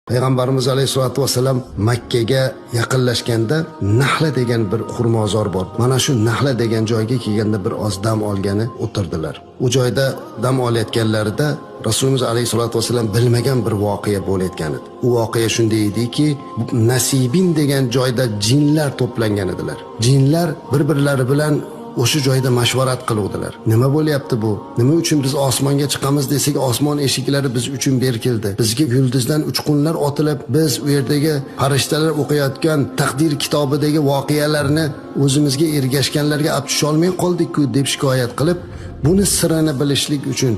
Payg'ambarimiz alayhissalotu vassalam Makkaga yaqinlashganda Nahla degan bir xurmozor bor. Mana shu Nahla degan joyga kelganda bir oz dam olgani o'tirdilar. U joyda dam olayotganlarida Rasulimiz alayhissalotu vassalam bilmagan bir voqea bo'layotgan edi. U voqea shunday ediki, Nasibin degan joyda jinlar to'plangan edilar. Jinlar bir-birlari bilan o'sha joyda mashvarat qiluvdilar. Nima bo'lyapti bu? Nima uchun biz osmonga chiqamiz desak, osmon eshiklari biz uchun berkildi. Bizga yulduzdan uchqunlar otilib, biz u yerdagi farishtalar o'qiyotgan taqdir kitobidagi voqealarni o'zimizga ergashganlarga olib tusholmay qoldik-ku deb shikoyat qilib, buni sirini bilishlik uchun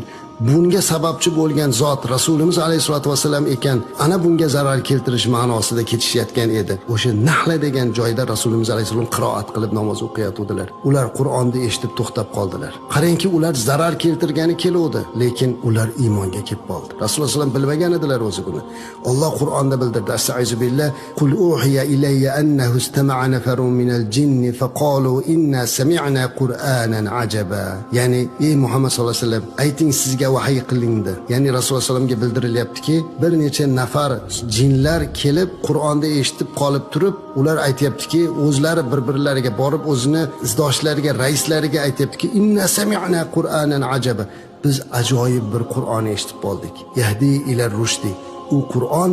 bunga sababchi bo'lgan zot Rasulimiz alayhisolatu vassalam ekan, ana bunga zarar keltirish ma'nosida ketishayotgan edi. O'sha Nahla degan joyda Rasulimiz alayhissalom qiroat qilib namoz o'qiyotgandilar. Ular Qur'onni eshitib to'xtab qoldilar. Qarangki, ular zarar keltirgani keluvdi, lekin ular iymonga kelib qoldi. Rasululloh alayhi bilmagan edilar o'zi buni. Alloh Qur'onda bildirdi: "Astaizu billah, qul uhiya ilayya annahu istama'a nafarun minal jinni faqalu inna sami'na Qur'anan ajaba." Ya'ni ey Muhammad sollallohu alayhi vasallam, ayting sizga vahiy qilindi. Ya'ni Rasululloh sallamga bildirilyaptiki, bir necha nafar jinlar kelib Qur'onda eshitib qolib turib, ular aytyaptiki, o'zlari bir-birlariga borib o'zini izdoshlariga, raislariga aytyaptiki, inna sami'na Qur'anan ajaba. Biz ajoyib bir Qur'on eshitib qoldik. Yahdi ila rushdi. U Qur'on